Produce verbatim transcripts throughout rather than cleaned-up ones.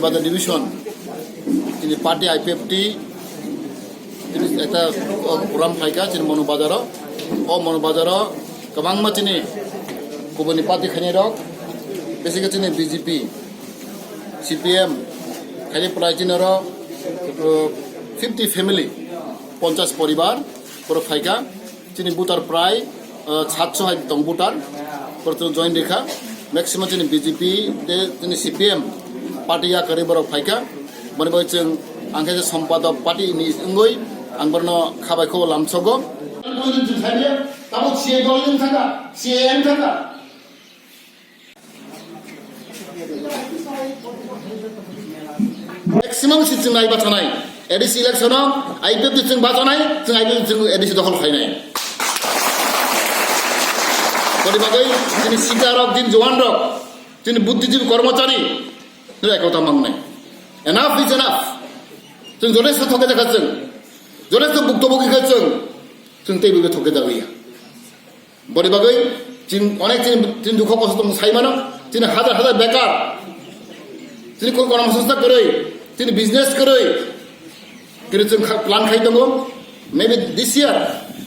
Bazar division, chini party I P F T, chini ekta, o, program phaikha chini Monu Bazaro. O Monu Bazaro kwbangma chini kubuni party khainai rok, besi khe chini B J P, C P M, khainai prai chini oro, o, fifty family, ponchas poribar, borok phaikha. Chini voter prai, ah, satso hai tong voter, borok join rikha. Maximum chini B J P de chini C P M party ya kwrwi borok phaikha. Boni bai chwng ang khe sompadok party ni wngwi ang borno khabai kho lamsogo. Tamo C A dol ni thangkha, C A M thangkha. Maximum si chwng nai bachanai. A D C election o I P F T chwng bachanai, chwng I P F T chwng A D C dokhol khainai. Boni bagwi chini sikarok, chini jowan rok, chini buddhijibi kormochari, nini ekota mangnai. Enough is enough. Chwng jothesto thokjak kha chwng. Jothesto bukto bugi kha chwng. Chwng teibo thokjak liya. Boni bagwi chini onek chini, chini dukho kosto tong sai mano, chini hajar hajar bekar, chini kon kono songsa kwrwi, chini business kwrwi, kwrwi chwng kha-, plan khai tongo. Maybe this year,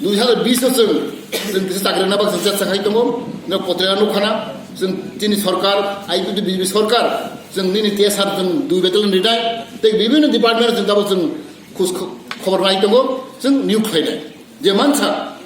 dui hazar bish o chwng, chwng kisa chakri rwna bagwi chwng chesta khai tongo. No potrera nukhana, chwng chini sorkar, I P F T B J P sorkar, chwng nini T S R chwng dui battalion rinai, tei bibhinno department chwng tabuk chwng khus kho-, khobor nai tongo, chwng niyok khlainai. Je mansa,